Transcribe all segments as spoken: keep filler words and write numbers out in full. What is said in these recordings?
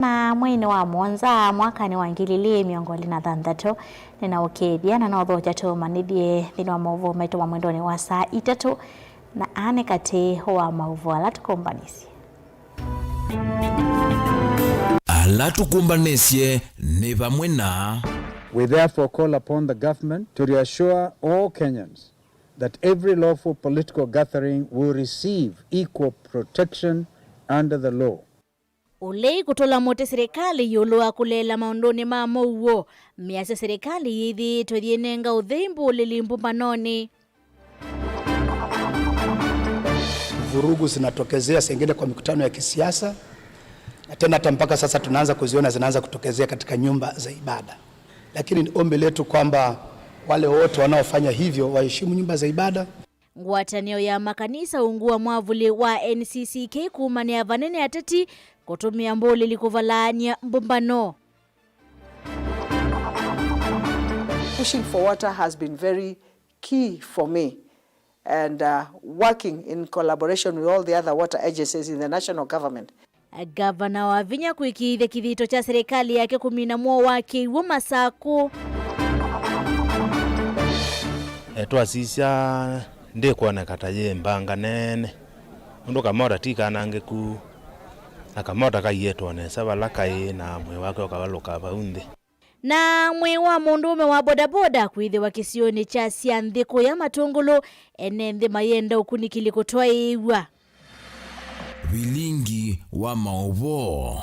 Na mweinĩ wa mũonza mwakanĩ wa ngili ili mĩongo ĩlĩ na thanthatũ, nĩnaũkĩĩthya na nothokya tũmanĩthye nthĩnĩ wa maũvoo maitũ ma mwendonĩ wa saa itatũ, na aa nĩ katĩ wa maũvoo ala tũkũmbanĩsye. Ala tũkũmbanĩsye nĩ vamwe na. We therefore call upon the government to reassure all Kenyans that every lawful political gathering will receive equal protection under the law. Ũlei kũtũla mũtĩ silikalĩ ĩũlũ wa kũleela maũndũnĩ ma mũuo. Mĩasya silikalĩ yĩthĩĩtwe yĩnenga ũthei mbũlĩli mbũmbanonĩ. Vurugu zinatokezea saa ingine kwa mikutano ya kisiasa, na tena hata mpaka sasa tunaanza kuziona zinaanza kutokezea katika nyumba za ibada. Lakini ni ombi letu kwamba wale wote wanaofanya hivyo waheshimu nyumba za ibada. Ngwatanĩo ya makanisa ungu wa mwavuli wa N C C K kumanĩa vanene ateti kũtũmĩa mbũlĩli kũvalaany'a mbũmbano. Pushing for water has been very key for me, and uh, working in collaboration with all the other water agencies in the national government. Ngavana Wavinya kũĩkĩĩthya kĩthito kya silikalĩ yake kũmina mũo wa kĩw'ũ Masakũ. E, twasisya ndĩkwoneka ta yĩ mbanga nene, nũndũ kamota ti kanangĩku, na kamota kaiĩtwe o nesa vala kaĩ, na mwĩĩ wake ũkavalũka vau nthĩ. Na mwĩĩ wa mũndũũme wa bodaboda kwĩthĩwa kĩsionĩ kya Syanthĩ kũya Matũngũlũ, ene nthĩ mayenda ũkunĩkĩli kũtwaĩĩw'a. Vilingi wa maũvoo.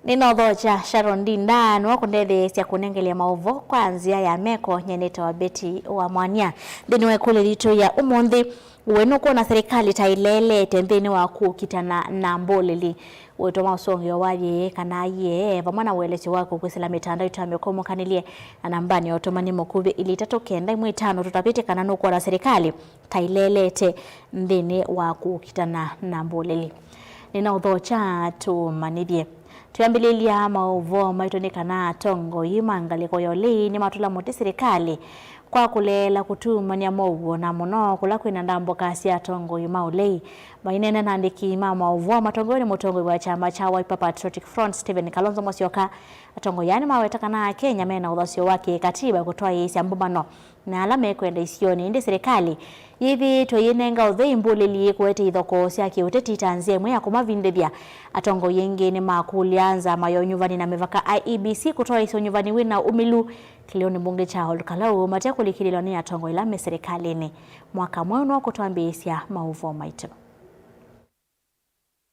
Nĩnothokya Sharon Ndinda nĩwe kũndetheesya kũnengelya maũvoo kwa nzĩa ya meko. Nye nĩtawa Betty wa Mwania. Nthĩnĩ wa ĩkũlyo yitũ ya ũmũnthĩ, we nũkwona silikalĩ ta ĩleelete nthĩnĩ wa kũkitana na mbũlĩli? Wĩtwa ma ũsũngĩo wa yĩĩ kana aiee, vamwe na ũelesyo waku kwĩsĩla mĩtandao itũ ya mĩkũmũkanĩlye na nambanĩ ya ũtũmani mũkuvĩ ilĩ itatũ kenda ĩmwe itano. Tũtavĩte kana nũkwona silikalĩ ta ĩleelete nthĩnĩ wa kũkitana na mbũlĩli. Nĩnaũthokya tũmanĩthye. Twĩambĩlĩlya maũvoo maitũ nĩ kana atongoi ma ngalĩko ya ũlei nĩmatũla mũtĩ silikalĩ kwa kũleela kũtumany'a mow'o, na mũno kũla kwĩna ndambũka sya atongoi ma ũlei. Maineena na andĩki ma maũvoo matongoew'e nĩ mũtongoi wa kyama kya Wiper Patriotic Front, Stephen Kalonzo Musyoka, atongoi aa nĩmaweta kana Akenya mena ũthasyo wa kĩkatiba kũtwaĩĩsya mbũmbano na ala mekwenda isionĩ, ĩndĩ silikalĩ yĩthĩĩtwe yĩnenga ũthei mbũlĩli kũete ithokoo sya kĩũteti ta nzĩa ĩmwe ya kũmavindĩthya. Atongoi aingĩ nĩmakũlya nzama ya ũnyuvani na mĩvaka, I E B C, kũtwaĩĩsya ũnyuvani wĩ na ũmĩlu kĩlĩonĩ mbunge kya Ol Kalou mate kũlikĩlĩlwa nĩ atongoi ala me silikalĩnĩ. Mwaka mweũ no kũtwambĩĩsya maũvoo maitũ.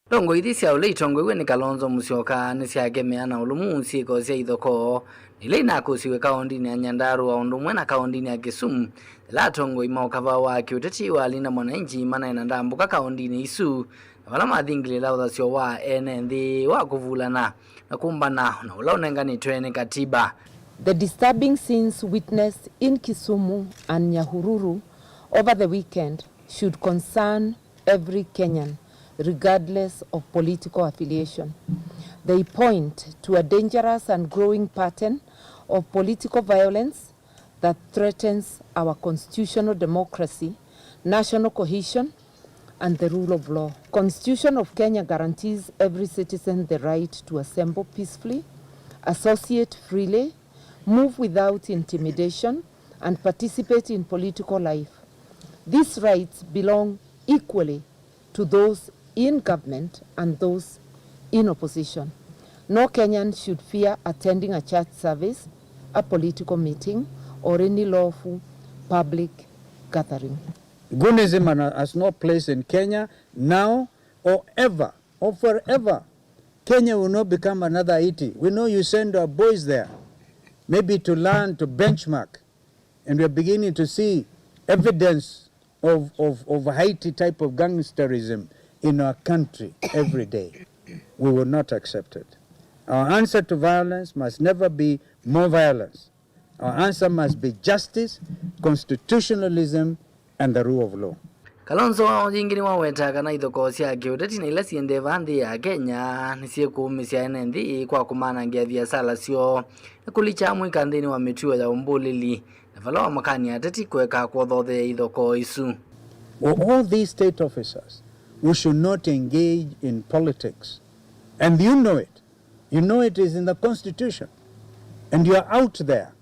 Ndongoi ithi sya ũlei itongoew'e nĩ Kalonzo Musyoka nĩsyakemea na ũlũmu syĩko sya ithokoo ila inakũsiw'e kaũndĩnĩ ya Nyandarua o ũndũ ũmwe na kaũndĩnĩ ya Kisumu, yĩla atongoi ma ũkava wa kĩũteti wa Linda Mwananchi manaĩ na ndambũka kaũndĩnĩ isu, na vala mathingĩlĩla ũthasyo wa ene nthĩ wa kũvulana na kũmbana na ũla ũnenganĩtwe nĩ katiba. The disturbing scenes witnessed in Kisumu and Nyahururu over the weekend should concern every Kenyan, regardless of political affiliation. They point to a dangerous and growing pattern of political violence that threatens our constitutional democracy, national cohesion, and the rule of law. Constitution of Kenya guarantees every citizen the right to assemble peacefully, associate freely, move without intimidation, and participate in political life. These rights belong equally to those in government and those in opposition. No Kenyan should fear attending a church service, a political meeting, or any lawful public gathering. Goonism has no place in Kenya now or ever or forever. Kenya will not become another Haiti. We know you send our boys there, maybe to learn, to benchmark. And we are beginning to see evidence of, of, of Haiti type of gangsterism in our country every day. We will not accept it. Our answer to violence must never be more violence. Our answer must be justice, constitutionalism, and the rule of law. Kalonzo yĩngĩ nĩwaweta kana ithokoo sya kĩũteti na ila siendee vaa nthĩ ya Kenya nĩsyĩkũũmĩsya ene nthĩ kwa kũmanangĩa viasala syoo na kũlikya amũika nthĩnĩ wa mĩtuo ya ũmbũlĩli, na vala wamakany'a ateti kũeka kwothothea ithokoo isu. Well, all these state officers, we should not engage in politics And you know it. You know it is in the constitution. And you are out there.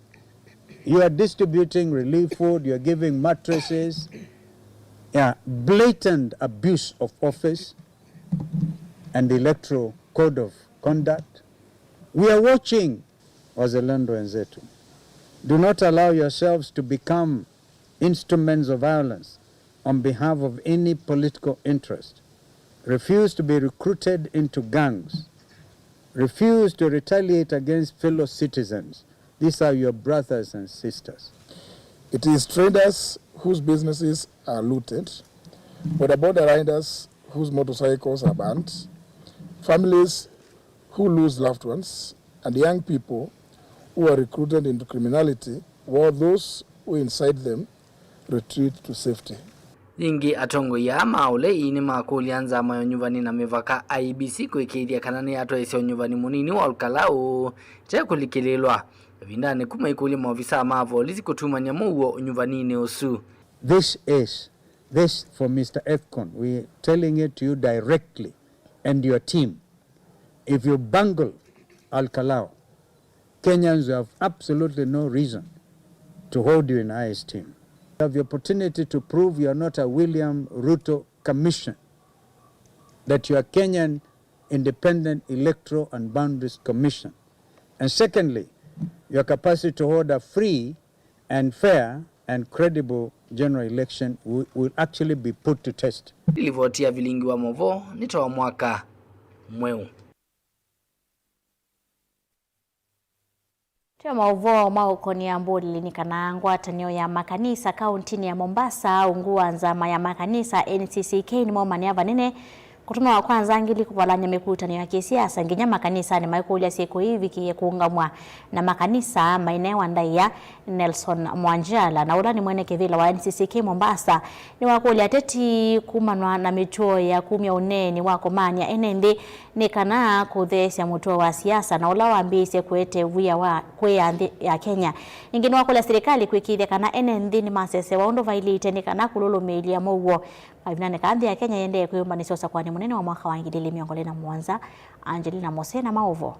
You are distributing relief food, you are giving mattresses. Yeah, blatant abuse of office and electoral code of conduct. We are watching, wazalendo wenzetu. Do not allow yourselves to become instruments of violence on behalf of any political interest. Refuse to be recruited into gangs. Refuse to retaliate against fellow citizens. These are your brothers and sisters. It is traders whose businesses are looted, bodaboda riders whose motorcycles are burnt, families who lose loved ones, and young people who are recruited into criminality, while those who incite them retreat to safety. Yĩngĩ, atongoi aa ma ũlei nĩmakũlya nzama ya ũnyuvani na mĩvaka, I E B C, kũĩkĩĩthya kana nĩyatwaĩĩsya ũnyuvani mũnini wa Ol Kalou ĩte kũlikĩlĩĩlwa ĩvindanĩ kũu maikũlya maovisaa ma volisi kũtumany'a mũuo ũnyuvaninĩ ũsu. This is this for Mister Ethcon. We are telling it to you directly and your team. If you bungle Ol Kalou, Kenyans will have absolutely no reason to hold you in high esteem. You have the opportunity to prove you are not a William Ruto commission, that you are Kenyan Independent Electoral and Boundaries Commission. And secondly, your capacity to hold a free and fair and credible general election will, will actually be put to test. Livoti ya vilingi wa maũvoo nĩ ta wa mwaka mweũ. Twĩ maũvoo ma ũkũnĩa mbũlĩlĩ nĩ kana ngwatanĩo ya makanisa kaũntinĩ ya Mombasa, ungu wa nzama ya makanisa N C C K, nĩmaumanĩa vanene kũtũmĩwa kwa nzangili kũvalany'a mĩkutano ya kĩsiasa nginya makanisanĩ, maikũlya syĩko ii ivikĩĩe kũũngamw'a na makanisa mainewa ndaĩa Nelson Mwanjala. Na ũla nĩ mwene kĩvĩla wa N C C K Mombasa, nĩwakũlya ateti kumanwa na mĩtuo ya kumya ũneeni wa kũmaany'a ene nthĩ nĩ kana kũtheesya mũtuo wa siasa na ũla wambĩĩsye kũete wia wa kwĩa nthĩ ya Kenya. Ĩngĩ nĩwakũlya silikalĩ kwĩkĩĩthya kana ene nthĩ nĩmasesewa ũndũ vaĩlĩte nĩ kana kũlũlũmĩĩlya mũuo. Mavindanĩ kaa nthĩ ya Kenya yĩendee kwĩyũmbanĩsya ũsakũani mũnene wa mwaka wa ngili ilĩ mĩongo ĩlĩ na mũonza. Angelina Mose na maũvoo.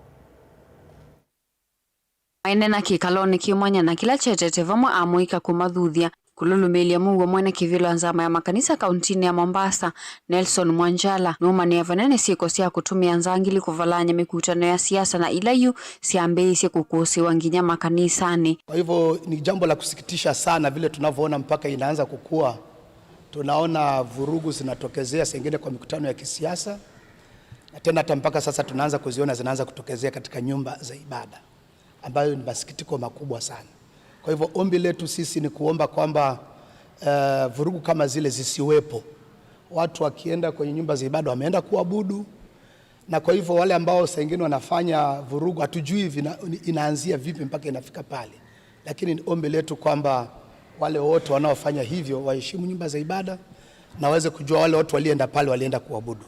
Maineena kĩkalonĩ kĩ mwanya na kĩla kyetete vamwe amũika kũmathuthya kũlũlũmĩĩlya mũuo, mwene kĩvĩla wa nzama ya makanisa kauntinĩ ya Mombasa, Nelson Mwanjala, nũmanĩa vanene syĩko sya kũtũmĩa nzangili kũvalany'a mĩkutano ya siasa na ila yu syambĩĩisye kũkũsĩwa nginya makanisanĩ. Kwa hivyo ni jambo la kusikitisha sana vile tunavyoona mpaka inaanza kukua, tunaona vurugu zinatokezea sengine kwa mikutano ya kisiasa, na tena hata mpaka sasa tunaanza kuziona zinaanza kutokezea katika nyumba za ibada, ambayo ni masikitiko makubwa sana. Kwa hivyo ombi letu sisi ni kuomba kwamba, eh, vurugu kama zile zisiwepo. Watu wakienda kwenye nyumba za ibada wameenda kuabudu, na kwa hivyo wale ambao saa ingine wanafanya vurugu hatujui vina-, inaanzia vipi mpaka inafika pale. Lakini ni ombi letu kwamba wale wote wanaofanya hivyo waheshimu nyumba za ibada na waweze kujua wale watu walienda pale walienda kuabudu.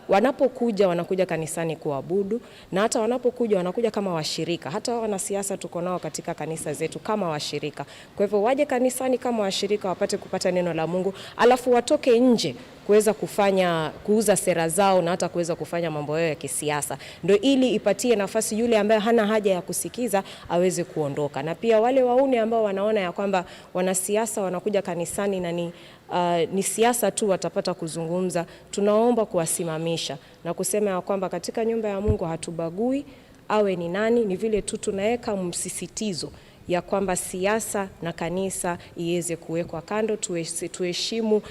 Wanapokuja, wanakuja kanisani kuabudu, na hata wanapokuja, wanakuja kama washirika. Hata wanasiasa tuko nao katika kanisa zetu kama washirika. Kwa hivyo waje kanisani kama washirika, wapate kupata neno la Mungu, alafu watoke nje kuweza kufanya, kuuza sera zao na hata kuweza kufanya mambo yao ya kisiasa, ndo ili ipatie nafasi yule ambaye hana haja ya kusikiza aweze kuondoka. Na pia wale waune ambao wanaona ya kwamba wanasiasa wanakuja kanisani na ni, uh, ni siasa tu watapata kuzungumza, tunaomba kuwasimamisha na kusema ya kwamba katika nyumba ya Mungu hatubagui, awe ni nani, ni vile tu tunaweka msisitizo ya kwamba siasa na kanisa iweze kuwekwa kando, tuhe-, tuheshimu, uh,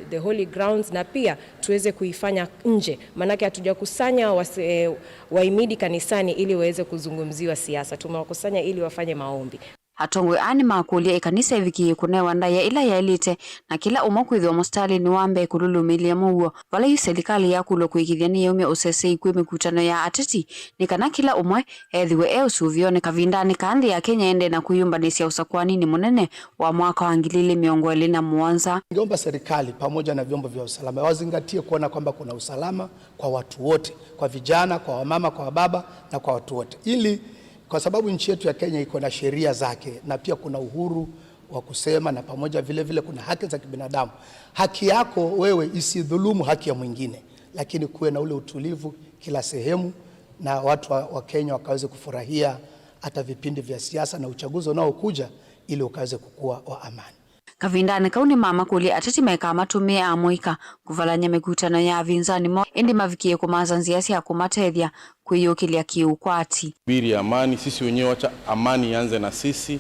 the holy grounds, na pia tuweze kuifanya nje, maanake hatujakusanya wase-, eh, waimidi kanisani ili waweze kuzungumziwa siasa, tumewakusanya ili wafanye maombi. Atongoi aa nĩmakũlya ĩkanisa ĩvikĩĩe kũnewa ndaĩa ĩla yaĩlĩte na kĩla ũmwe kwĩthĩwa mũsitalĩnĩ wa mbee kũlũlũmĩĩlya mũuo, vala yu silikalĩ yakũlw'a kũĩkĩĩthya nĩyaumya ũsesei kwĩ mĩkutano ya ateti, nĩ kana kĩla ũmwe ethĩwe e ũsũvĩonĩ kavindanĩ kaa nthĩ ya Kenya ĩendee na kwĩyũmbanĩsya ũsakũaninĩ mũnene wa mwaka wa ngili ilĩ mĩongo ĩlĩ na mũonza. Ningeomba serikali pamoja na vyombo vya usalama wazingatie kuona kwamba kuna usalama kwa watu wote, kwa vijana, kwa wamama, kwa wababa na kwa watu wote, ili, kwa sababu nchi yetu ya Kenya iko na sheria zake na pia kuna uhuru wa kusema, na pamoja vile vile kuna haki za kibinadamu. Haki yako wewe isidhulumu haki ya mwingine, lakini kuwe na ule utulivu kila sehemu, na watu wa, wa Kenya wakaweze kufurahia hata vipindi vya siasa na uchaguzi unaokuja ili ukaweze kukua wa amani. Kavindanĩ kau nĩmamakũlya ateti maikamatũmĩe amũika kũvalany'a mĩkutano ya avinzani moo, ĩndĩ mavikie kũmantha nzĩa sya kũmatethya kwĩyũkĩlya kĩ-ũkwati. Hubiri amani, sisi wenyewe wacha amani ianze na sisi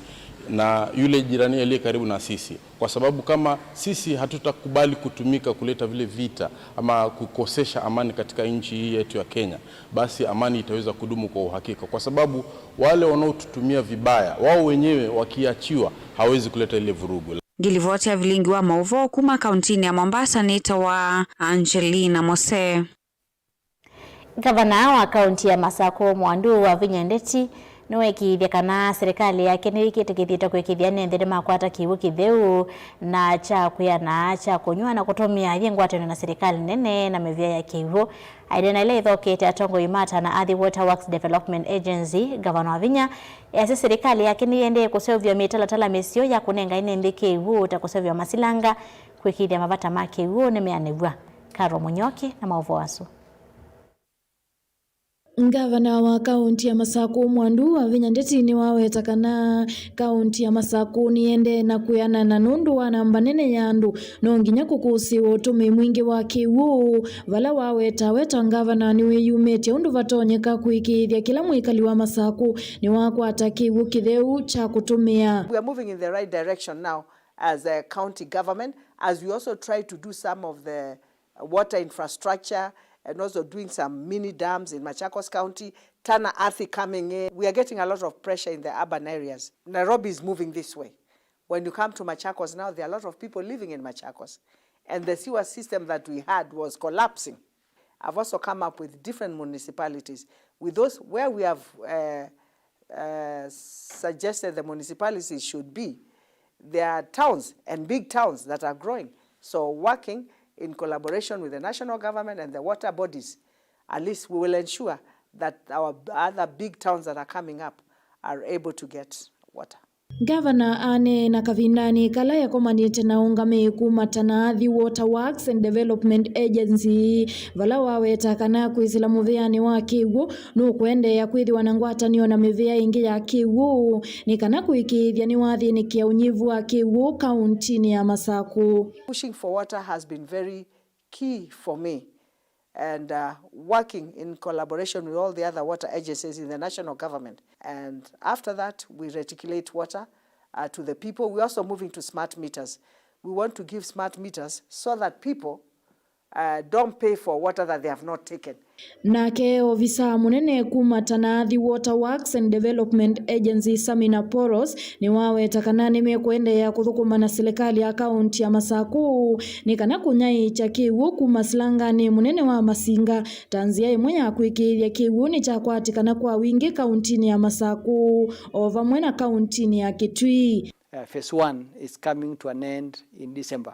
na yule jirani aliye karibu na sisi, kwa sababu kama sisi hatutakubali kutumika kuleta vile vita ama kukosesha amani katika nchi hii yetu ya Kenya, basi amani itaweza kudumu kwa uhakika, kwa sababu wale wanaotutumia vibaya, wao wenyewe wakiachiwa, hawezi kuleta ile vurugu. Nĩ livoti ya vilingi wa maũvoo kuma kauntinĩ ya Mombasa nĩtawa Angelina Mose. Ngavana wa kaunti ya Masakũ Mwandu Wavinya Ndeti nĩweekĩĩthya kana silikalĩ yake nĩyĩkĩte kĩthito kũĩkĩĩthya ene nthĩ nĩmakwata kĩw'ũ kĩtheu na kya kwĩana kya kũnyw'a na kũtũmĩa yĩ ngwatanĩo na silikalĩ nene na mĩvĩa ya kĩw'ũ. Aineena ĩla ĩthokete atongoi ma Tana Athi Water Works Development Agency, Ngavana Wavinya easya silikalĩ yake nĩyĩendee kũseũvya mĩtalatala mĩseo ya kũnenga ene nthĩ kĩw'ũ ta kũseũvya masilanga, kũĩkĩĩthya mavata ma kĩw'ũ nĩmeanĩw'a. Karo Mũnyoki na maũvoo asu. Ngavana wa kaunti ya Masakũ Mwandu Wavinya Ndeti nĩwaweta kana kaunti ya Masakũ nĩyendee na kwĩanana nũndũ wa namba nene ya andũ no nginya kũkũsĩĩwa ũtũmĩi mwingĩ wa kĩw'ũ, vala waweta we ta ngavana nĩwĩyumĩtye ũndũ vatonyeka kũĩkĩĩthya kĩla mwĩkali wa Masakũ nĩwakwata kĩw'ũ kĩtheu kya kũtũmĩa. We are moving in the right direction now as a county government, as we also try to do some of the water infrastructure and also doing some mini dams in Machakos County. Tana Athi coming in. We are getting a lot of pressure in the urban areas. Nairobi is moving this way. When you come to Machakos now, there are a lot of people living in Machakos. And the sewer system that we had was collapsing. I've also come up with different municipalities. With those where we have uh, uh, suggested the municipalities should be, there are towns and big towns that are growing. So working in collaboration with the national government and the water bodies, at least we will ensure that our other big towns that are coming up are able to get water. Ngavana aneena kavindanĩ kala yakomanĩte na aũngamĩi kuma Tana Athi Water Works and Development Agency, vala waweta kana kwĩsĩla mũvĩanĩ wa kĩw'ũ nũkũendeea kwĩthĩwa na ngwatanĩo na mĩvĩa ĩngĩ ya kĩw'ũ nĩ kana kũĩkĩĩthya nĩwathĩnĩkĩa ũnyivu wa kĩw'ũ kauntinĩ ya Masakũ. Pushing for water has been very key for me and uh, working in collaboration with all the other water agencies in the national government. And after that, we reticulate water uh, to the people. We're also moving to smart meters. We want to give smart meters so that people uh, don't pay for water that they have not taken. Nake ovisaa mũnene kuma Tana Athi Water Works and Development Agency, Samina Poros, nĩwaweta kana nĩmekũendeea kũthũkũma na silikalĩ ya kaunti ya Masakũ nĩ kana kũnyaĩĩkya kĩw'ũ kuma silanganĩ mũnene wa Masinga ta nzĩa ĩmwe ya kũĩkĩĩthya kĩw'ũ nĩkyakwatĩkana kwa wingĩ kauntinĩ ya Masakũ o vamwe na kauntinĩ ya Kitui. Uh, phase one is coming to an end in December.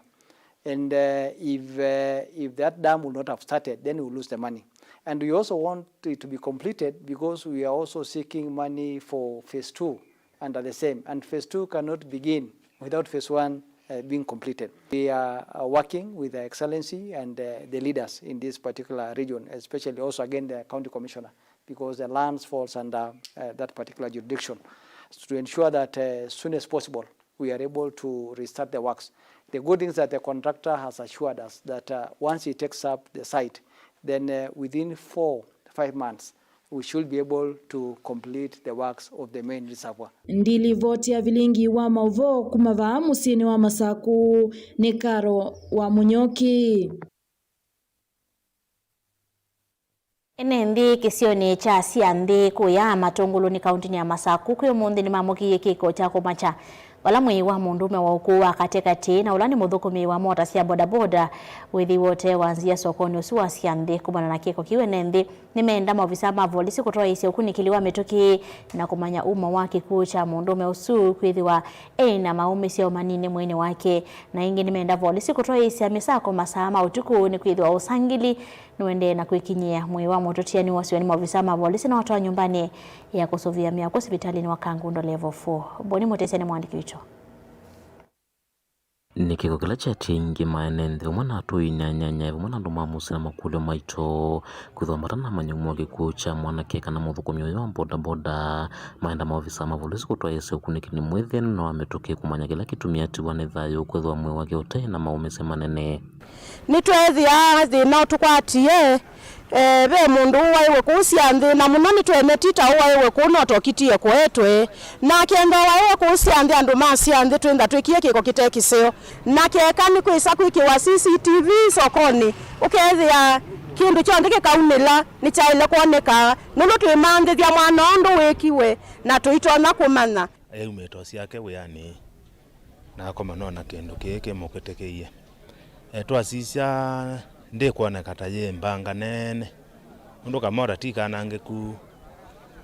And uh, if, uh, if that dam will not have started, then we will lose the money. And we also want it to be completed because we are also seeking money for phase two under the same. And phase two cannot begin without phase one uh, being completed. We are uh, working with Her Excellency and uh, the leaders in this particular region, especially also again the county commissioner, because the lands falls under uh, that particular jurisdiction. So to ensure that uh, as soon as possible we are able to restart the works. The good thing is that the contractor has assured us that uh, once he takes up the site, then uh, within four, five months, we should be able to complete the works of the main reservoir. Ndilivoti ya vilingi wa maũvoo kuma vaa mũsyĩnĩ wa Masakũ nĩ Karo wa Mũnyoki. Ene nthĩ kĩsionĩ kya Sianthĩ kũya Matũngũlũnĩ kauntinĩ ya Masakũ kwĩ ũmũnthĩ nĩmamũkĩie kĩko kya kũmakya, vala mwĩĩ wa mũndũũme wa ũkũũ wa katĩ katĩ na ũla nĩ mũthũkũmi wa mota sya bodaboda wĩthĩiwe ũtee wa nzĩa sokonĩ ũsu wa Sianthĩ. Kumana na kĩko kĩu, ene nthĩ nĩmeenda maovisa ma volisi kũtwaĩĩsya ũkunĩkĩli wa mĩtũkĩ na kũmanya umo wa kĩkw'ũ kya mũndũũme ũsu kwĩthĩwa eĩ na maũmĩsyo manini mwĩĩnĩ wake. Na ĩngĩ nĩmeenda volisi kũtwaĩĩsya mĩsako masaa ma ũtukũ nĩkwĩthĩwa ũsangili nũendee na kwĩkinyĩa. Mwĩĩ wa mũtũtia nĩwoosiwe nĩ maovisa ma volisi na watwawa nyũmbanĩ ya kũsũvĩa mĩako sivitalĩnĩ wa Kangundo Level four. Boni Mũtesya nĩ mũandĩki witũ. Nĩ kĩko kĩla kyatie aingĩ ma ene nthĩ vamwe na atũi, anyanya, vamwe na andũ ma mũsyĩ na makũlyo maito kwĩthĩwa matanamanya ũmwe wa kĩkw'ũ kya mwanake kana mũthũkũmi ũyũ wa bodaboda. Maenda maovisa ma volisi kũtwaĩĩsya ũkunĩki nĩ mwĩthĩe nũndũ wa mĩtũkĩ kũmanya kĩla kĩtumi atiwa nĩ thayũ kwĩthĩwa mwĩĩ wake ũte na maũmĩsya manene. Nĩtweethĩa thĩna ũtũkwatie. Eh, ve mũndũ ũwaĩwe kũu sya nthĩ, na mũno nĩtwene ti ta ũwaĩwe kũu, no tokitie kũetwe. Na kenda ũwaĩwe kũu sya nthĩ, andũ ma sya nthĩ twĩntha twĩkie kĩko kĩte kĩseo. Na keka nĩ kwĩsa kwĩkĩwa C C T V sokonĩ, ũkethĩa kĩndũ kyonthe kĩkaumĩla nĩkyaĩle kwoneka, nũndũ twĩmanthĩthya mwana ũndũ wĩkiwe, na tũitonya kũmanya. Eumĩte o syake wĩanĩ, na akoma nona kĩndũ kĩĩ kĩmũkĩtĩkĩie. E, twasisya, ndĩkwoneka ta yĩ mbanga nene, nũndũ kamota ti kanangĩku,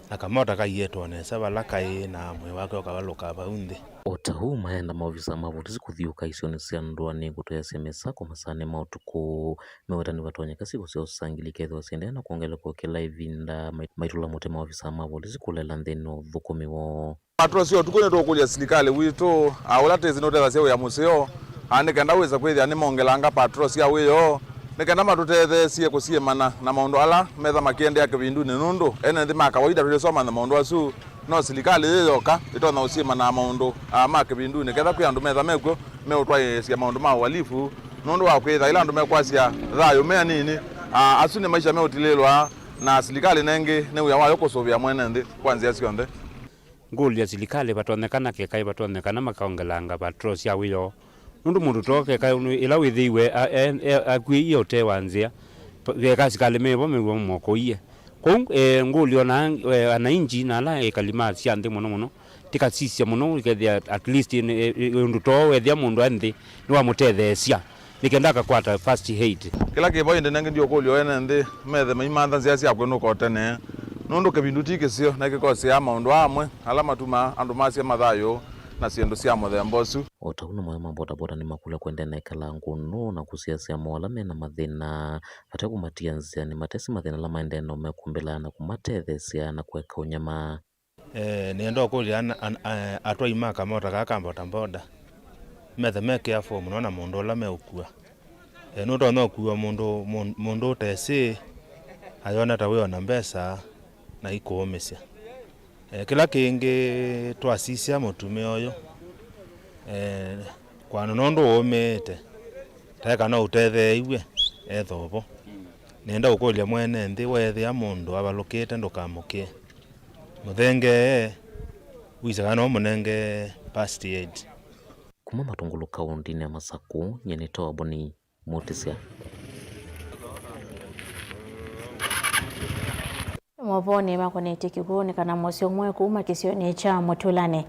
na kamota kaiĩtwe nesa vala kaĩ, na mwĩĩ wake ũkavalũka vau nthĩ. O ta ũu maenda maovisa ma volisi kũthiũũka isionĩ sya ndũanĩ kũtũyasya mĩsako masaanĩ ma ũtukũ, meweta nĩvatonyeka siko sya ũsangili ikethĩwa syĩendeea na kwongeleka o kĩla ĩvinda, mai-, maitũla mũtĩ maovisa ma volisi kũlela nthĩnĩ wa ũthũkũmi woo. Patrol sya ũtukũ nĩtũkũlya silikalĩ witũ, a, ũla tĩsĩ nũtethasya wĩa mũseo, a, nĩ kenda wĩsa kwĩthĩa nĩmongelanga patrol sya wĩoo, nĩ kenda matũtetheesye kũsiĩmana na maũndũ ala metha makĩendeea kĩvindunĩ, nũndũ ene nthĩ ma kawaida tũyĩsoma na maũndũ asu, no silikalĩ yĩ yoka ĩtonya ũsiĩmana na maũndũ, a, ma kĩvindunĩ, ketha kwĩ andũ metha mekw'o meũtwaĩĩsya maũndũ ma ũhalifu, nũndũ wa kwĩtha ĩla andũ mekwasya thayũ me anini, a, asu nĩ maisha meũtilĩlwa, na silikalĩ nengĩ nĩ wĩa wayo kũsũvĩa mwene nthĩ kwa nzĩa syonthe. Ngũlya silikalĩ vatonyekana keka ĩvatonyekana makaongelanga patrol sya wĩoo, nũndũ mũndũ too keka ĩla wĩthĩiwe a-, e-, e-, akuĩie ũtee wa nzĩa, pa-, keka asikalĩ mevo mew'a mamokũie. Kwoou, e, ngũlya ona, e, anainji na ala ekali ma sya nthĩ mũno mũno, tikasisya mũno, ikethĩa at least, e, e, ũndũ too wethĩa mũndũ e nthĩ nĩwamũtetheesya. Nĩ kenda akakwata first aid. Kĩla kĩ vo ĩndĩ nengĩ ndiũkũlya ene nthĩ methe maimantha nzĩa sya kwĩnũka o tene, nũndũ kĩvindu ti kĩseo na kĩkoseaa maũndũ amwe ala matumaa andũ masya mathayũ na syĩndũ sya mũthemba ũsu. O ta ũu, namo ma bodaboda nĩmakũlya kũendeea na ĩkalaa ngũnũ na kũsiasya moo ala me na mathĩna vate kũmatiĩa nzĩanĩ matesĩ mathĩna ala maendee namo mekũmbĩlaa na kũmatetheesya na kũeka ũnyama. Eh, nĩenda ũkũlya ana-, an-, eh, atwai ma kamota kaa ka bodaboda methe me careful mũno na mũndũ ũla meũkua. Eh, nũtonya ũkua mũndũ, mũn-, mũndũ ũtesĩ ayona ta wĩona mbesa na ikũũmĩsya. Eh, kĩla kĩngĩ twasisya mũtumĩa ũyũ, eh, kwano nũndũ ũũmĩĩte, taeka no ũtetheeiw'e ethovo. Nĩenda ũkũlya mwene nthĩ, weethĩa mũndũ avalũkĩte ndũkamũkĩe. Mũthengee, wĩsĩ kana no ũmũnenge first aid. Kuma Matungulu kaũntĩnĩ ya Masakũ, nyie nĩ Toa Boni Mũtĩsya. Movonĩ makonetye kĩkw'ũ nĩ kana mũsyĩ ũmwe kuma kĩsionĩ kya Mũtulani,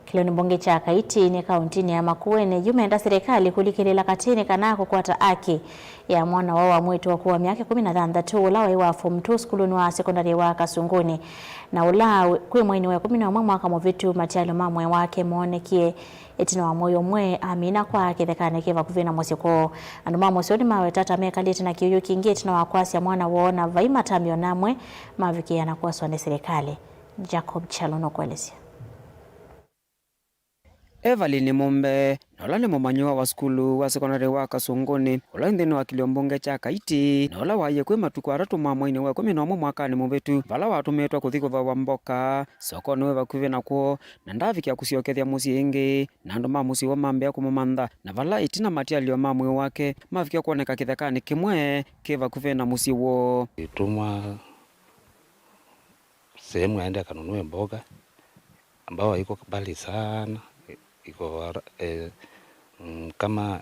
kĩlĩonĩ mbunge kya Kaiti nĩ kaũntĩnĩ ya Makueni, yu menda silikalĩ kũlikĩlĩla katĩnĩ kana kũkwata aki ya mwana woo wa mwĩĩtu wa ũkũũ wa myaka ĩkũmi na thanthatũ, ũla waĩ wa form two sukulunĩ wa sekondalĩ wa Kasunguni, na ũla kwĩ mweinĩ wa ĩkũmi na ũmwe mwaka mũvĩtu, matialyo ma mwĩĩ wake moonekie ĩtina wa mũio ũmwe amina kwa kĩthekanĩ kĩ vakuvĩ na mũsyĩ kwoo. Andũ ma mũsyĩ ũũ nĩmaweta ta mekalĩte na kĩũyũ kĩngĩ ĩtina wa kwasya mwana woo, na vai matambya ona amwe mavikĩĩa na kwaswa nĩ silikalĩ. Jacob Chalo nũkũelesya. Evelyn Mumbe, na ũla nĩ mũmanyĩw'a wa sukulu wa sekondalĩ wa Kasunguni, ũla wĩ nthĩnĩ wa kĩlio mbunge kya Kaiti, na ũla waie kwĩ matukũ atatũ ma mweinĩ wa ĩkũmi na ũmwe mwakanĩ mũvĩtu, vala watũmĩtwe kũthi kũthooa mboka sokonĩ wĩ vakuvĩ na kwoo, na ndavikĩa kũsyokethya mũsyĩ ĩngĩ, na andũ ma mũsyĩ woo mambĩa kũmũmantha, na vala ĩtina matialyo ma mwĩĩ wake mavikĩa kwoneka kĩthekanĩ kĩmwe kĩ vakuvĩ na mũsyĩ woo. Ĩtũmwa sehemu aende akanunue mboga ambao haiko mbali sana, iko, eh, mm, kama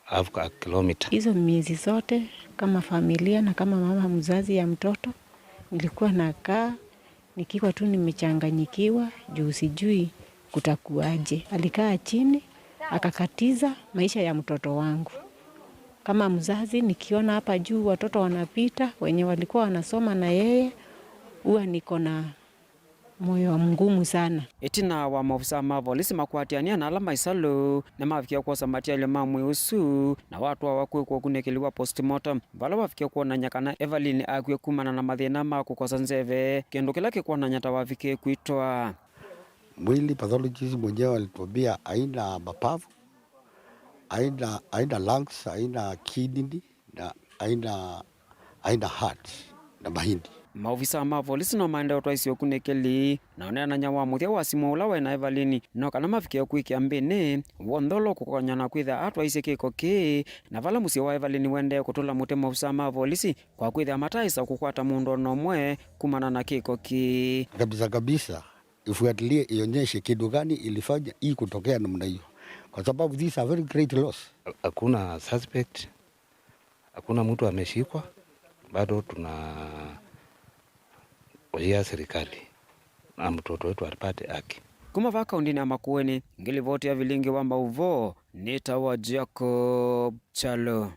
half a kilometer. Hizo miezi zote kama familia na kama mama mzazi ya mtoto, nilikuwa nakaa nikiwa tu nimechanganyikiwa juu sijui kutakuwaje. Alikaa chini, akakatiza maisha ya mtoto wangu. Kama mzazi, nikiona hapa juu watoto wanapita, wenye walikuwa wanasoma na yeye, huwa niko na moyo mgumu sana. Ĩtina wa maofisa ma volisi makwatĩanĩa na ala ma ĩsalũ, nĩmavikie kwosa matialyo ma mwĩĩ ũsu na watwawa kwĩkwa ũkunĩkĩli wa postmortem, vala wavikie kwonany'a kana Evelyn akwie kumana na mathĩna ma kũkosa nzeve, kĩndũ kĩla kĩkwonany'a ta wavikie kwĩtwa. Mwili pathologist mwenyewe alituambia haina mapavu, haina, haina lungs, haina kidney, na haina, haina heart na mahindi. Maovisaa ma volisi no maendee ũtwaĩsya ũkunĩkĩli, na ũneenany'a wa mũthya wa simũ ũla waĩ na Evelyn no kana mavikĩe kwĩkĩa mbĩnĩ w'onthe ũla ũkũkonya na kwĩthĩa atwaĩsye kĩko kĩĩ, na vala mũsyĩ wa Evelyn ũendee kũtũla mũtĩ maovisaa ma volisi kwa kwĩthĩa mataaĩsa kũkwata mũndũ o na ũmwe kumana na kĩko kĩĩ. Kabisa kabisa, ifuatilie ionyeshe kitu gani ilifanya hii kutokea namna hiyo, kwa sababu these are very great loss. Hakuna suspect, hakuna mtu ameshikwa, bado tunaombea serikali na mtoto wetu apate haki. Kuma vaa kaũntĩnĩ ya Makueni, ngĩlivoti ya vilingi wa maũvoo, nĩtawa Jacob Chalo.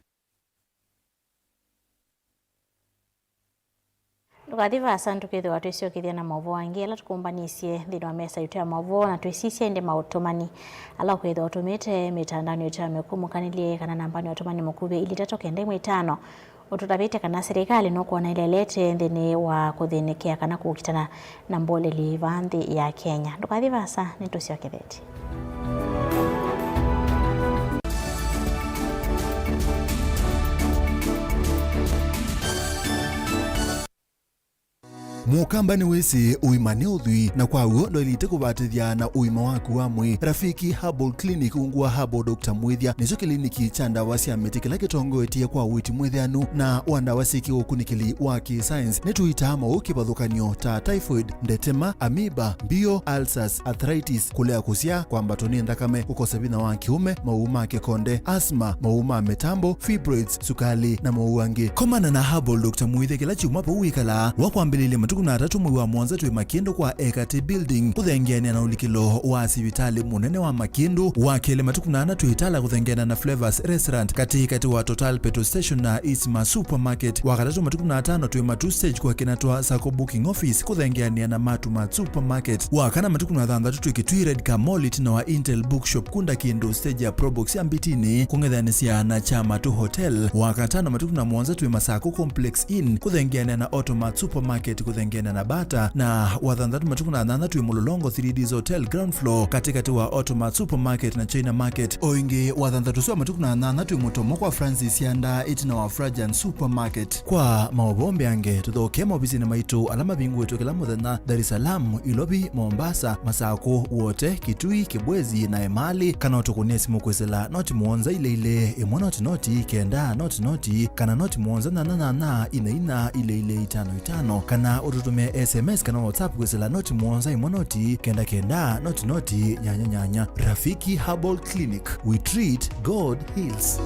Ndũkathi vaasa, tũkethĩwa twĩsyokethya na maũvoo angĩ ala tũkũmbanĩsye nthĩnĩ wa mesa yitũ ya maũvoo, na twĩsisya ĩndĩ maũtũmani ala ũkwĩthĩwa ũtũmĩte mĩtandaonĩ yitũ ya mĩkũmũkanĩlye kana nambanĩ ya ũtũmani mũkuvĩ, ilĩ itatũ kenda ĩmwe itano. Ũtũtavĩte kana silikalĩ nũkwona ĩlelete nthĩnĩ wa kũthĩnĩkĩa kana kũkitana na mboleli vaa nthĩ ya Kenya. Ndũkathi vaasa, nĩtũsyokethetye. Mũkamba nĩwĩsĩ ũima nĩ ũthwii, na kwa w'o ndwaĩlĩte kũvatĩthya na ũima waku wa mwĩĩ. Rafiki Herbal Clinic ungu wa Herbal Doctor Mwĩthya nĩkyo kĩliniki kya ndawa sya mĩtĩ kĩla kĩtongoetye kwa ũiiti mwĩthĩanu na wa ndawa syĩ kĩũkunĩkĩli wa kĩ-science. Nĩtũitaa maũũ kĩvathũkany'o ta typhoid, ndetema, amoeba, mbio, ulcers, arthritis, kũlea kũsyaa, kwambatwa nĩ nthakame, kũkosa vinya wa kĩũme, maũũ ma kĩkonde, asthma, maũũ ma mĩtambo, fibroids, sukalĩ, na maũũ angĩ. Komana na Herbal Doctor Mwĩthya kĩla kyumwa vau wĩkalaa, wa kwambĩlĩlya matukũ na atatũ mwei wa mũonza twĩ Makĩndũ kwa Ekatĩ Building, kũthengeanĩa na ũlikĩlo wa sivitalĩ mũnene wa Makĩndũ, wa kelĩ matukũ na ana twĩ Itala kũthengeanĩa na Flavors Restaurant, katĩ katĩ wa Total Petrol Station na Isma Supermarket, wa katatũ matukũ na atano twĩ Matu Stage kwa Kinatwa Sacco Booking Office, kũthengeanĩa na Matu Mart Supermarket, wa kana matukũ na thanthatũ twĩ Kitui Red Car Mall ĩtina wa Intel Bookshop kũnda kĩndũ stage ya Probox ya Mbitini, kũng'ethanĩsya na Kyamatu Hotel, wa katano matukũ na mũonza twĩ Masako Complex Inn, kũthengeanĩa na Automart Supermarket, kũthengeanĩa na Bata, na wa thanthatũ matukũ na thanthatũ twĩ Mũlolongo three Ds Hotel ground floor, katĩ katĩ wa Automart Supermarket na China Market. O ĩngĩ, wa thanthatũ ũsu wa matukũ na thanthatũ twĩ Mũtomo kwa Francis Yanda, ĩtina wa Frajan Supermarket. Kwa maũvoo mbeange, tũthokee maovisinĩ maitũ ala mavingũĩtwe kĩla mũthenya, Dar es Salaam, Ilovi, Mombasa, Masakũ, Wote, Kitui, Kibwezi, na Emali, kana ũtũkũnĩe simũ kwĩsĩla noti mũonza ilĩ ilĩ, ĩmwe noti noti, kenda noti noti, kana noti mũonza nyanya nyanya, ina ina, ilĩ ilĩ, itano itano, kana ũtũtũmĩe S M S kana WhatsApp kwĩsĩla noti mũonza ĩmwe noti, kenda kenda, noti noti, nyanya nyanya. Rafiki Herbal Clinic, we treat, God heals.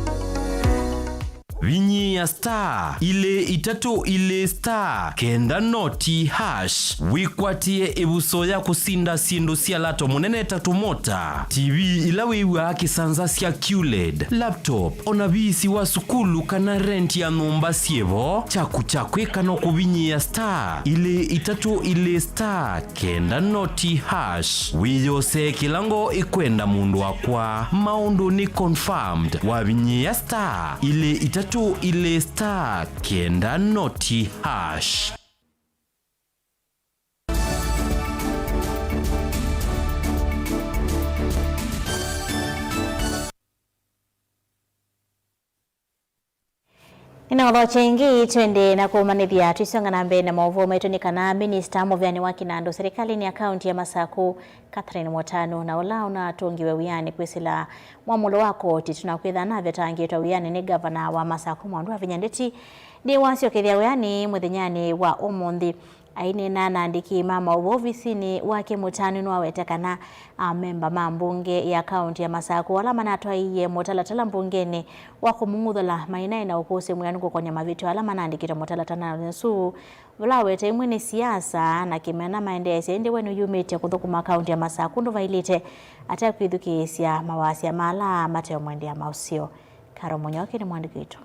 Vinyĩĩa star ilĩ itatũ ilĩ star kenda noti hash wĩkwatĩe ĩvuso ya kũsinda syĩndũ sya lato mũnene ta tũmota, T V ila wĩw'aa kĩsanza sya Q led, laptop, o na viisi wa sukulu kana rent ya nyũmba syĩ vo. Kyaku kya kwĩka no kũvinyĩĩa star ilĩ itatũ ilĩ star kenda noti hash. Wĩyosee kĩla ngoo ĩkwenda, mũndũ wakwa. Maũndũ nĩ confirmed. Wavinyĩĩa star ilĩ itatũ ilĩ star kenda noti hash. Nĩnaũthokya ĩngĩ, twende na kũmanyĩthya twĩsonga na mbee na maũvoo maitũ nĩ kana minista mũveani wa kĩnandũ serikalĩnĩ ya kaunti ya Masakũ, Catherine Motanu, na ũla ũnatũngiwe wĩanĩ kwĩsĩla mwamũlo wa koti tũnakwĩtha navetangĩtwe wĩanĩ nĩ ngavana wa Masakũ Mwandu wa Vinya Ndeti, nĩwasyokethya wĩanĩ mũthenyanĩ wa ũmũnthĩ. Aineena na andĩki ma maũvoo ovisinĩ wake, Motanu nĩwawete kana amemba ma mbunge ya kaunti ya Masakũ ala manatwaĩie mũtalatala mbungenĩ wa kũmung'uthũla mainaĩ na ũkũsĩ mwĩanu kũkonya mavĩtyo ala manandĩkĩtwe mũtalatalanĩ ũsu, vala awete imwe nĩ siasa na kĩmena maendeesya, ĩndĩ we nũyumĩtye kũthũkũma kaunti ya Masakũ ũndũ vailĩte, ate kwĩthukĩĩsya mawasya ma ala mateũmwendea maũseo. Karo Mũnyoki nĩ mwandĩki witũ.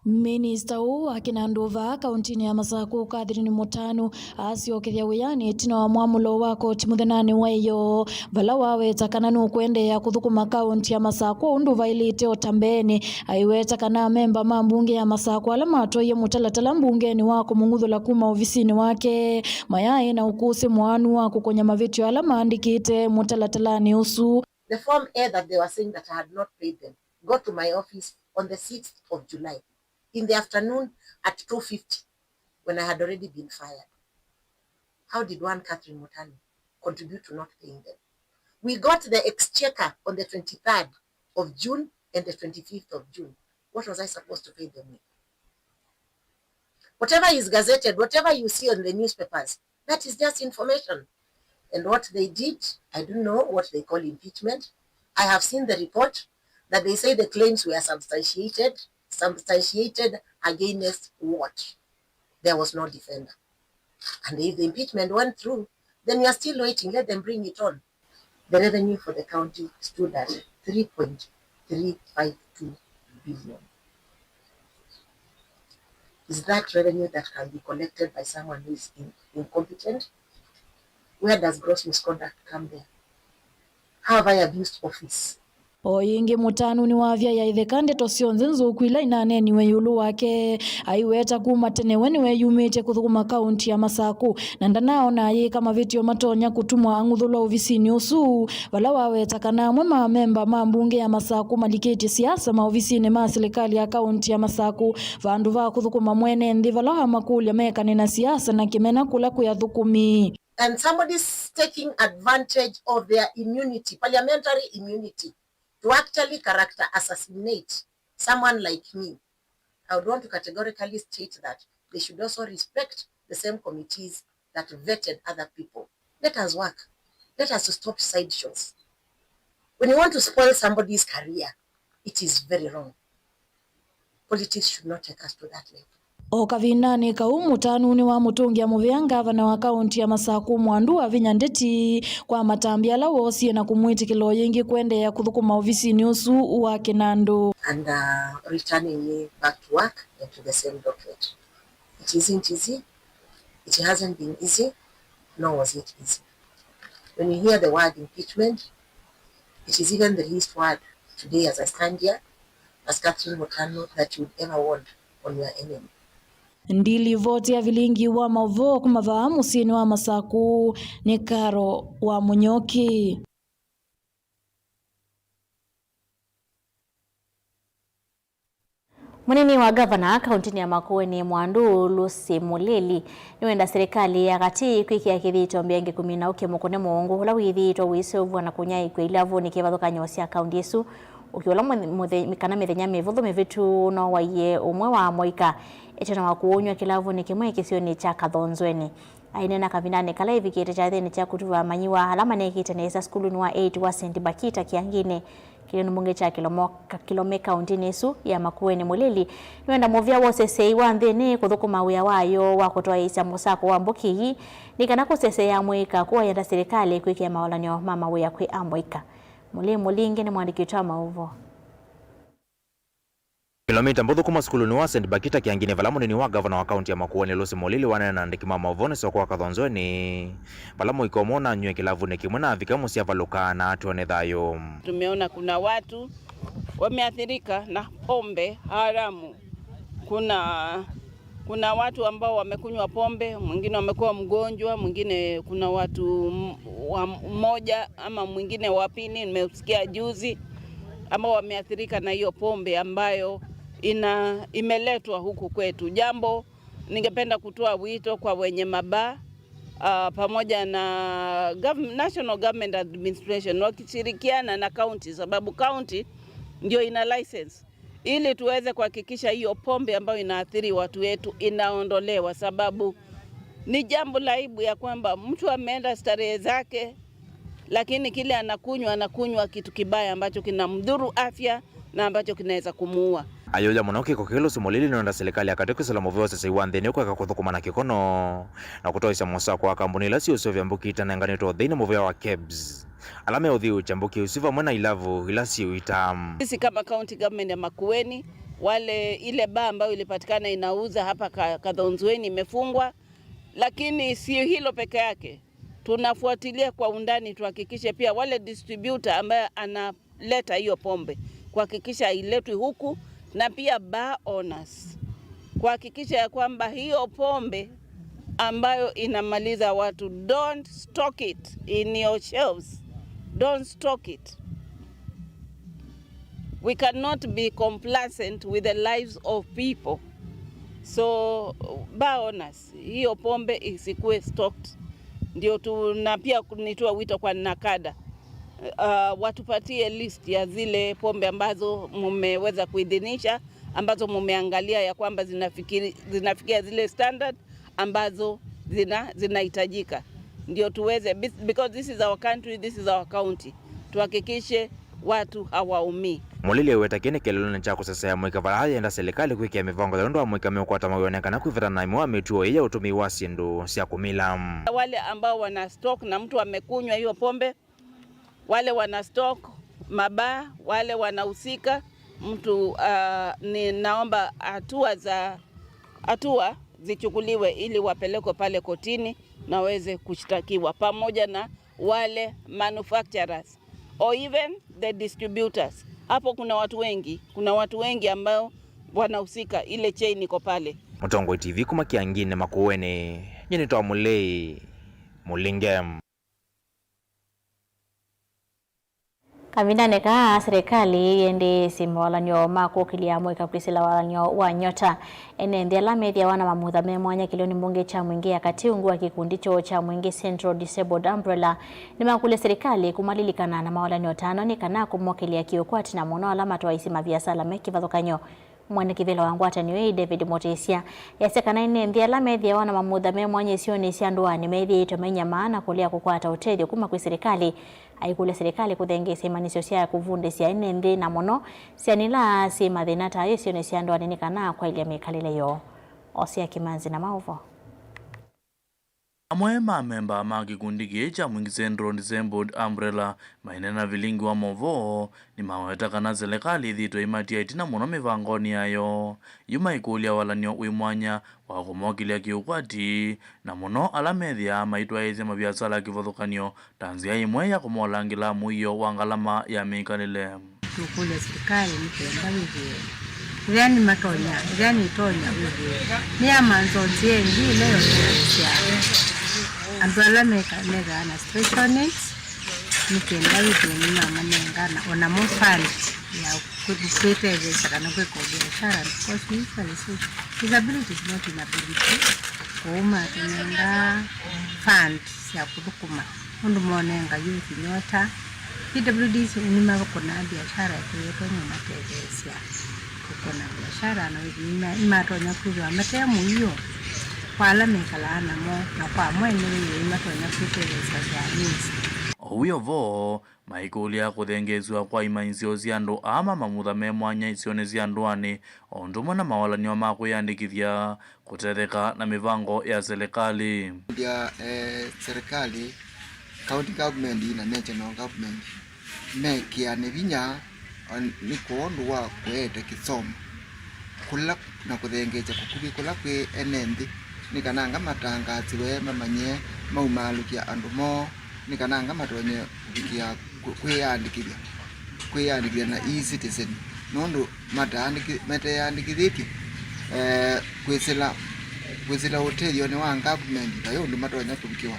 Minista ũũ wa kĩnandũ vaa kauntinĩ ya Masakũ, Catherine Mũtanu, asyokethya wĩanĩ ĩtina wa mwamũlo wa koti mũthenyanĩ wa ĩyoo, vala waweta kana nũkũendeea kũthũkũma kaunti ya Masakũ ũndũ vaĩlĩte o ta mbeenĩ. Aiweta kana amemba ma mbunge ya Masakũ ala matwaie mũtalatala mbungenĩ wa kũmũng'uthũla kuma ovisinĩ wake mayaĩ na ũkũsĩ mũanu wa kũkony'a mavĩtyo ala maandĩkĩte mũtalatalanĩ ũsu. The Form A that they were saying that I had not paid them got to my office on the sixth of July in the afternoon at two fifty, when I had already been fired. How did one Catherine Mũtanu contribute to not paying them? We got the exchequer on the twenty-third of June and the twenty-fifth of June. What was I supposed to pay them with? Whatever is gazetted, whatever you see on the newspapers, that is just information. And what they did, I don't know what they call impeachment. I have seen the report that they say the claims were substantiated. Substantiated against what? There was no defender. And if the impeachment went through, then we are still waiting. Let them bring it on. The revenue for the county stood at three point three five two billion. Is that revenue that can be collected by someone who is in-, incompetent? Where does gross misconduct come there? How have I abused office? O ĩngĩ, Mũtanu nĩwavyaĩaĩtheka ndeto syonthe nzũku ila inaneeniwe ĩũlũ wake. Aiweta kuma tene we nĩweyumĩtye kũthũkũma kaunti ya Masakũ, na ndanaona ayĩka mavĩtyo matonya kũtumwa ang'uthũlwa ovisinĩ ũsu, vala waweta kana amwe ma amemba ma mbunge ya Masakũ malikĩtye siasa maovisinĩ ma silikalĩ ya kaunti ya Masakũ, vandũ va kũthũkũma mwene nthĩ vala wamakũlya mekane na siasa na kĩmena kũla kwĩ athũkũmi. And somebody is taking advantage of their immunity, parliamentary immunity, to actually character assassinate someone like me. I would want to categorically state that they should also respect the same committees that vetted other people. Let us work. Let us stop sideshows. When you want to spoil somebody's career, it is very wrong. Politics should not take us to that level. O kavindanĩ kau, Mũtanu nĩwamũtũngĩa mũvea ngavana wa kaunti ya Masakũ Mwandu Wavinya Ndeti kwa matambya ala woosie na kũmwĩtĩkĩla o yĩngĩ kũendeea kũthũkũma ovisinĩ ũsu wa kĩnandũ. And, uh, returning me back to work and to the same docket. It isn't easy. It hasn't been easy, nor was it easy. When you hear the word impeachment, it is even the least word today as I stand here, as Catherine Mũtanu, that you would ever want on your enemy. Ndilivoti ya vilingi wa maũvoo kuma vaa mũsyĩnĩ wa Masakũ nĩ Karo wa Mũnyoki. Mũnini wa ngavana kauntinĩ ya Makueni Mwandu, Lucy Mulili, nĩwenda silikalĩ ya katĩ kwĩkĩa kĩthito mbyange kũmina ũkĩ mũkũne mũongo ũla wĩthĩĩtwe ũiseũvw'a na kũnyaĩĩkw'a ilavunĩ kĩvathũkany'o sya kaunti ĩsu. Ũkĩ ũla mũthe-, mũthe-, kana mĩthenya mĩvũthũ mĩvĩtu nowaie ũmwe wa amũika ĩtina wa kũũnyw'a kĩlavunĩ kĩmwe kĩsionĩ kya Kathonzweni. Aineena kavindanĩ kala ĩvikĩte kyathĩnĩ kya kũtuva amanyĩw'a ala manekĩte nesa sukulunĩ wa eight wa Saint Bakita Kĩanginĩ, kĩlĩonĩ mbunge kya Kĩlomo-, ka-, Kĩlome kauntinĩ ĩsu ya Makueni, Mulili nĩwenda mũvĩa wa ũseseĩ wa nthĩnĩ kũthũkũma wĩa wayo wa kũtwaĩĩsya mũsako wa mbũki ii nĩ kana kũseseea amũika kũayenda silikalĩ kwĩkĩa maolan'yo ma mawĩa kwĩ amũika. Mulili Mũlingi nĩ mũandĩki witũ wa maũvoo. Kilomita mbũthũ kuma sukulunĩ wa Saint Bakita Kĩanginĩ, vala mũnini wa ngavana wa kaunti ya Makueni, Lucy Mulili, waneena na andĩki ma maũvoo nĩ soko wa Kathonzweni, vala mũika ũmwe ũnanyw'e kĩlavunĩ kĩmwe na avika mũsyĩ avalũka na atw'e nĩ thayũ. Tumeona kuna watu wameathirika na pombe haramu. Kuna, kuna watu ambao wamekunywa pombe, mwingine wamekuwa mgonjwa, mwingine, kuna watu m-, wa mmoja ama mwingine wa pili nimesikia juzi, ambao wameathirika na hiyo pombe ambayo ina-, imeletwa huku kwetu. Jambo, ningependa kutoa wito kwa wenye mabaa, ah, pamoja na gov-, National Government Administration wakishirikiana na county, sababu county ndio ina license, ili tuweze kuhakikisha hiyo pombe ambayo inaathiri watu wetu inaondolewa, sababu ni jambo la aibu ya kwamba mtu ameenda starehe zake, lakini kile anakunywa, anakunywa kitu kibaya ambacho kinamdhuru afya na ambacho kinaweza kumuua. Ayũya mũno kĩko kĩĩ, Lucy Mulili nĩwenda silikalĩ ya katĩ kwĩsĩla mũvea ũseseĩ wa nthĩnĩ kũeka kũthũkũma na kĩkono na kũtoesya mũsako wa kambuni ila siũseũvya mbũki itanenganĩtwe ũthei nĩ mũvea wa kebs. Ala meũthiũũkya mbũki isu vamwe na ilavu ila siũita. Sisi kama county government ya Makueni, Wale, ile baa ambayo ilipatikana inauza hapa Ka-, Kathonzweni imefungwa, lakini sio hilo peke yake. Tunafuatilia kwa undani, tuhakikishe pia wale distributor ambaye analeta hiyo pombe, kuhakikisha hailetwi huku, na pia bar owners, kuhakikisha ya kwamba hiyo pombe ambayo inamaliza watu, don't stock it in your shelves. Don't stock it. We cannot be complacent with the lives of people. So, bar owners, hiyo pombe isikuwe stocked. Ndio tu, na pia nitoa wito kwa NACADA. Uh, watupatie list ya zile pombe ambazo mumeweza kuidhinisha, ambazo mumeangalia ya kwamba zinafikiri-, zinafikia zile standard ambazo zina-, zinahitajika. Ndio tuweze, be-, because this is our country, this is our county. Tuhakikishe watu hawaumii. Mũlili aweta kĩĩ nĩ kĩlelonĩ kya kũsesea mũika vala yenda silikalĩ kwĩkĩa mĩvango ya ũndũ wa mũika meũkwata mawĩone kana kwĩvĩta na ĩmwe wa mĩtuo ĩĩ ya ũtũmĩi wa syĩndũ sya kũmila. Wale ambao wana stock na mtu amekunywa hiyo pombe, wale wana stock, mabaa, wale wanahusika, mtu, ah, ninaomba hatua za, hatua zichukuliwe ili wapelekwe pale kotini na waweze kushtakiwa pamoja na wale manufacturers or even the distributors. Hapo kuna watu wengi, kuna watu wengi ambao wanahusika, ile chain iko pale. Mũtongoi T V kuma Kĩanginĩ Makũenĩ, nyie nĩtawa Mũlei Mũlinge. Kavindanĩ kaa, silikalĩ yĩendee mawalany'o ma kũkĩlya mũika kwĩsĩla walany'o wa nyota. Ene nthĩ ala methĩawa na mamutha me mwanya kĩlĩonĩ mbunge kya Mwingĩ ya katĩ ungu wa kĩkundi kyoo kya Mwingĩ Central Disabled Umbrella nĩmakũlya silikalĩ kũmalilikana na mawalany'o tano nĩ kana kũmokĩlya kĩũkwati, na mũno ala matwaĩĩsye maviasala me kĩvathũkany'o. Mwene kĩvĩla wa ngwatanĩo ĩĩ, David Mutisya, easya kana ene nthĩ ala methĩawa na mamutha me mwanya isionĩ sya ndũanĩ methĩĩtwe mainyamaa na kũlea kũkwata ũtethyo kuma kwĩ silikalĩ. Aikũlya silikalĩ kũthengeesya imanyĩsyo sya kũvundĩsya ene nthĩ, na mũno syana ila syĩ mathĩna ta ayo isionĩ sya ndũanĩ nĩ kana kwaĩlya mĩkalĩle yoo. Osia Kĩmanzi na maũvoo. Amwe ma amemba ma kĩkundi kĩĩ kya Mwingĩ Central Disabled Umbrella maineena vilingi wa maũvoo nĩmaweta kana silikalĩ ĩthĩĩtwe ĩmatia ĩtina mũno mĩvangonĩ yayo. Yu maikũlya walany'o wĩ mwanya wa kũmokĩlya kĩũkwati, na mũno ala methĩaa maitwaĩĩsya maviasala kĩvathũkany'o ta nzĩa ĩmwe ya kũmolangĩla mũio wa ngalama ya mĩkalĩle. Tũkũlya silikalĩ nĩ kenda wĩthĩe ĩthĩa nĩmatonya, ĩthĩa nĩtonya wĩthĩe nĩyamanza nzĩa ĩngĩ ĩla yotetheesya andũ ala meka-, methaa na special needs, nĩ kenda wĩthĩe nĩmamanengana o namo fund ya kwĩ-, kwĩtetheesya kana kwĩka biashara, because we usually say disability is not inability. Kwoou matũnenga fund sya kũthũkũma ũndũ monenga youth nyota. P W Ds nĩmakũnaa biashara ĩkũyĩtwe nĩmatetheesya kũkũna biashara, na nĩma-, nĩmatonya kwĩthĩwa mate mũio kwa ala mekalaa namo, na kwa mwene wĩoo nĩmatonya kwĩtetheesya their needs. Oyu o vo, maikũlya kũthengeesw'a kwa imanyĩsyo sya andũ aa ma mamutha me mwanya isionĩ sya ndũanĩ, o ũndũ ũmwe na mawalany'o ma kwĩyandĩkĩthya kũtetheka na mĩvango ya silikalĩ. Kũlya, eh, silikalĩ, county government na national government mekĩane vinya, o, nĩ kwondũ wa kũete kĩsomo kũla na kũthengeesya kũkuvĩ kũla kwĩ ene nthĩ, nĩ kana anga matangaasiwe, mamanye maumaalũkya andũ moo, nĩ kana anga matonye kũvikĩa kwĩ-, kwĩyandĩkĩthya, kwĩyandĩkĩthya na e-citizen, nũndũ mataandĩkĩ-, mateyandĩkĩthĩtye, eh, kwĩsĩla, kwĩsĩla ũtethyo nĩ wa government, vai ũndũ matonya kũvikĩwa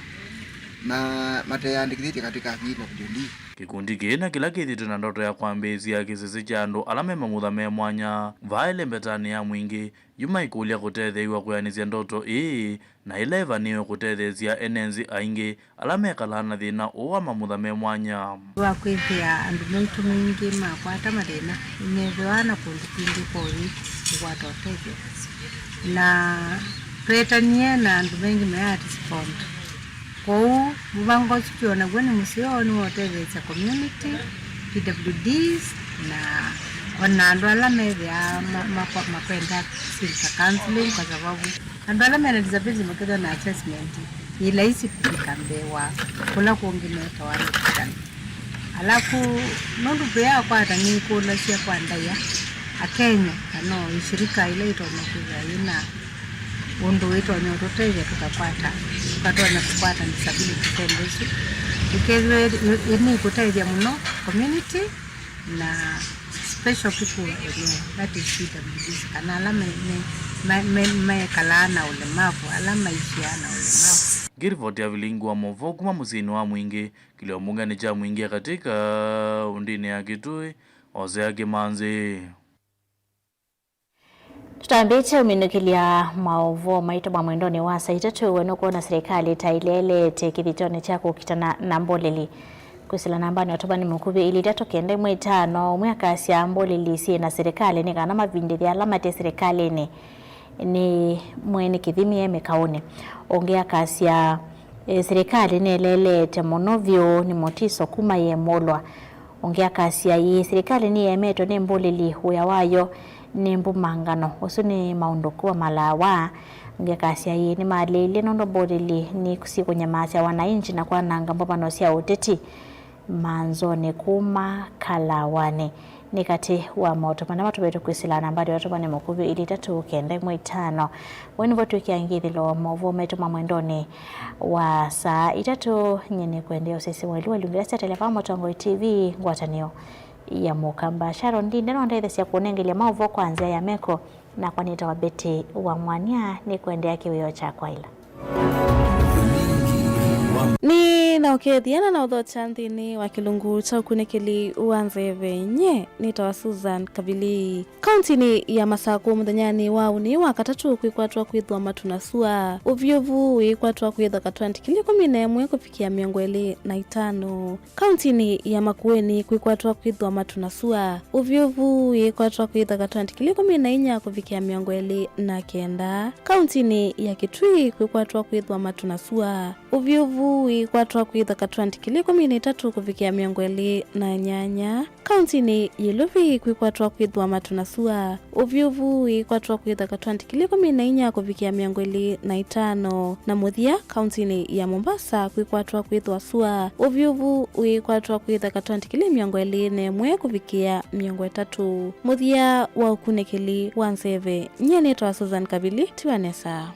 ma-, mateyandĩkĩthĩtye katika P W D. Kĩkundi kĩĩ na kĩla kĩthĩtwe na ndoto ya kwambĩĩsya kĩsese kya andũ ala me mamutha me mwanya vaa ĩlembetanĩ ya Mwingĩ, yu maikũlya kũtetheew'a kwĩanĩsya ndoto ĩĩ na ĩla ĩvanĩĩwe kũtetheesya ene nthĩ aingĩ ala mekalaa na thĩna ũũ wa mamutha me mwanya. Wa kwĩthĩa andũ maitũ maingĩ makwata mathĩna, nĩmethĩawa na kũndũ kwingĩ kwoyu kũkwata ũtethyo, na twetanie na andũ maingĩ maya respond. Kwoou mũvango ũsu twĩ o naw'o nĩ mũseo, nĩ wa ũtetheesya community, P W Ds, na o na andũ ala methĩaa ma-, makwa-, makwenda silica counseling, kwa sababu andũ ala mena disability makethwa na assessment, yĩ laisi kũvika mbee wa kũla kũngĩ mekawa nĩ kũtana. Alafu, nũndũ twĩakwata nĩkũlasya kwa ndaĩa, Akenya, kana o ĩshirika ila itonya kwĩthĩa yĩna ũndũ ĩtonya ũtũtethya tũkakwata, tũkatonya kũkwata disability fund ĩsu. Ĩkethĩwa ĩ-, ĩ-, nĩkũtethya mũno community na special people area, that is P W Ds, kana ala me-, me-, me-, me-, mekalaa na ũlemavu, ala maisyaa na ũlemavu. Gilbert Avilingi wa Movo kuma mũsyĩnĩ wa Mwingĩ, kĩlio mbungenĩ kya Mwingĩ ya Katĩ kaũndĩnĩ ya Kitui, Hosea Kimanzi. Tũtambĩte ũminũkĩlya maũvoo maitũ ma mwendonĩ wa saa itatũ, we nũkwona silikalĩ ta ĩleelete kĩthĩtonĩ kya kũkitana na mboleli. Kwĩsĩla nambanĩ ya ũtũmani mũkuvĩ ilĩ itatũ kenda ĩmwe itano, ũmwe akasya mboleli syĩ na silikalĩ nĩ kana mavindĩthye ala mate silikalĩnĩ nĩ mwene kĩthimi e mĩkaũnĩ. Ũngĩ akasya, e, silikalĩ nĩeleelete mũno vyũ nĩ mũtiso kuma yemũlwa. Ũngĩ akasya, ĩĩ, silikalĩ nĩyemetwe nĩ mbũlĩli wĩa wayo nĩ mbumangano. Ũsu nĩ maũndũ kũa malaawa. Ũngĩ akasya, ĩĩ, nĩmaleilye nũndũ mbũlĩli nĩ syĩkũnyamaasya wananchi na kwananga mbũvano sya ũteti manzonĩ kuma Kalawanĩ. Nĩ katĩ wa maũtũmani matũvetwe kwĩsĩla nambanĩ ya ũtũmani mũkuvĩ ilĩ itatũ kenda ĩmwe itano. We nĩvo twĩkĩa ngĩthĩlo maũvoo maitũ ma mwendonĩ wa saa itatũ. Nyie nĩkwendea ũsese wa ilu wa ilungu ila syatelea vaa Mũtongoi T V, ngwatanĩo ya Mũkamba. Sharon Ndinde nondetheesya kũnengelya maũvoo kwa nzĩa ya meko, nakwa nĩtawa Betty wa Mwania, nĩkwendea kĩwĩoo kya kwaĩla. Nĩ na ũkethya na na ũthokya nthĩnĩ wa kĩlungu kya ũkunĩkĩli wa nzeve. Nyie nĩtawa Susan Kavili. Kauntinĩ ya Masakũ mũthenyanĩ wa ũnĩ wa katatũ kwĩkwatwa kwĩthwa matu na sua. Ũvyũvu wĩkwatwa kwĩthwa katwenti kili ĩkũmi na ĩmwe kũvikĩa mĩongo ĩlĩ na itano. Kauntinĩ ya Makueni kwĩkwatwa kwĩthwa matu na sua. Ũvyũvu wĩkwatwa kwĩthwa katwenti kili ĩkũmi na inya kũvikĩa mĩongo ĩlĩ na kenda. Kauntinĩ ya Kitui kwĩkwatwa kwĩthwa matu na sua. Ũvyũvu wĩkwatwa kwĩthwa katwenti kili ĩkũmi na itatũ kũvikĩa mĩongo ĩlĩ na nyanya. Kauntinĩ yĩ Iluvi kwĩkwatwa kwĩthwa matu na sua. Ũvyũvu wĩkwatwa kwĩthwa katwenti kili ĩkũmi na inya kũvikĩa mĩongo ĩlĩ na itano. Na mũthya, kauntinĩ ya Mombasa kwĩkwatwa kwĩthwa sua. Ũvyũvu wĩkwatwa kwĩthwa katwenti kili mĩongo ĩlĩ na ĩmwe kũvikĩa mĩongo ĩtatũ. Mũthya wa ũkunĩkĩli wa nzeve, nyie nĩtawa Susan Kavili, tiwa nesa.